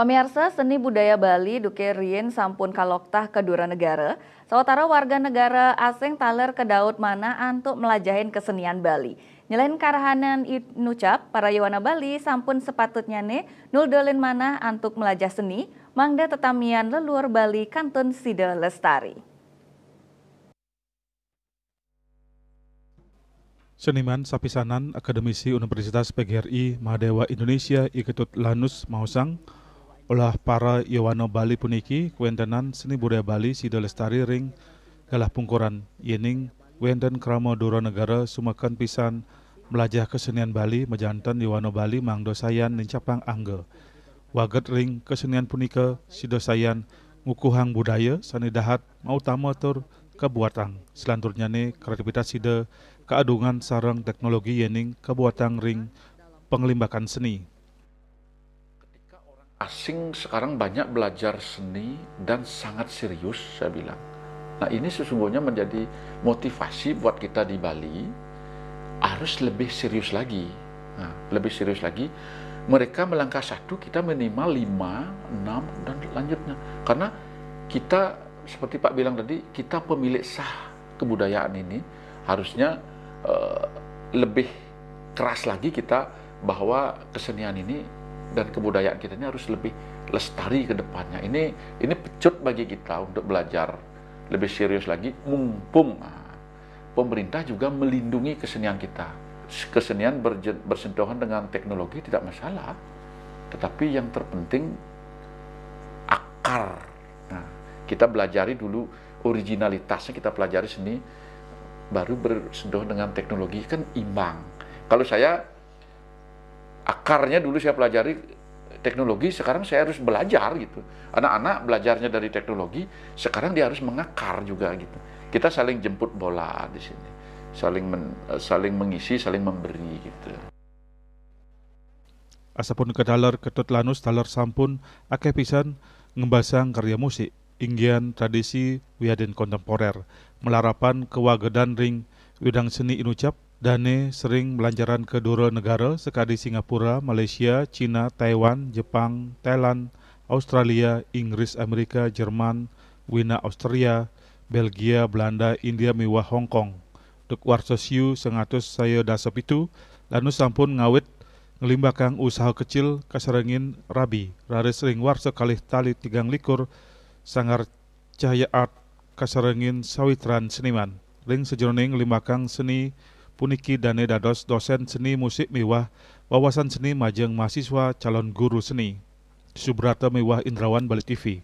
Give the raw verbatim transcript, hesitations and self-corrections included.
Pamiarsa, seni budaya Bali duké riin sampun kaloktah ka dura negara, sawatara warga negara asing taler kedaut manah antuk mlajahin kesenian Bali. Nyelain karahanan inucap, para yowana Bali sampun sapatutnyané nuldulin manah antuk mlajah seni, mangda tetamian leluhur Bali kantun sida lestari. Seniman sapisanan, Akademisi Universitas P G R I Mahadewa Indonesia, I Ketut Lanus maosang, olah para yowana Bali puniki kawéntenan seni budaya Bali sida lestari ring galah pungkuran, yéning wénten krama dura negara sumeken pisan mlajah kesenian Bali, majanten yowana Bali mangda sayan nincapang angga. Wagéd ring kesenian punika, sida sayan ngukuhang budaya sané dahat mautama tur kabuatang. Salanturnyané, kreativitas sida kaadungan sareng teknologi yéning kabuatang ring panglimbakan seni. Asing sekarang banyak belajar seni dan sangat serius, saya bilang. Nah, ini sesungguhnya menjadi motivasi buat kita di Bali, harus lebih serius lagi. Nah, lebih serius lagi, mereka melangkah satu, kita minimal lima, enam, dan lanjutnya. Karena kita, seperti Pak bilang tadi, kita pemilik sah kebudayaan ini, harusnya eh, lebih keras lagi kita bahwa kesenian ini dan kebudayaan kita ini harus lebih lestari ke depannya. Ini ini pecut bagi kita untuk belajar lebih serius lagi, mumpung, nah, pemerintah juga melindungi kesenian kita. Kesenian berje- bersentuhan dengan teknologi tidak masalah, tetapi yang terpenting akar. Nah, kita belajari dulu originalitasnya, kita pelajari seni, baru bersentuhan dengan teknologi, kan imbang. Kalau saya, akarnya dulu saya pelajari teknologi, sekarang saya harus belajar gitu. Anak-anak belajarnya dari teknologi, sekarang dia harus mengakar juga gitu. Kita saling jemput bola di sini, saling men- saling mengisi, saling memberi gitu. Asapunika taler, Ketut Lanus taler sampun akéh pisan ngembasang karya musik, inggihan tradisi wiadin kontemporér, malarapan kawagedan ring widang seni inucap. Dané sering mlanjaran ka dura negara sakadi Singapura, Malaysia, Cina, Taiwan, Jepang, Thailand, Australia, Inggris, Amérika, Jerman, Wina, Austria, Belgia, Belanda, India miwah Hong Kong. Duk warsa siu sangatus saya dasa pitu, Lanus sampun ngawit nglimbakang usaha kecil kasarengin rabi, raris ring warsa kalih tali tigang likur, Sanggar Cahaya Art kasarengin sawitran seniman. Ring sajeroning nglimbakang seni puniki, dané dados dosén seni musik miwah wawasan seni majeng mahasiswa calon guru seni. Subrata miwah Indrawan, Bali T V.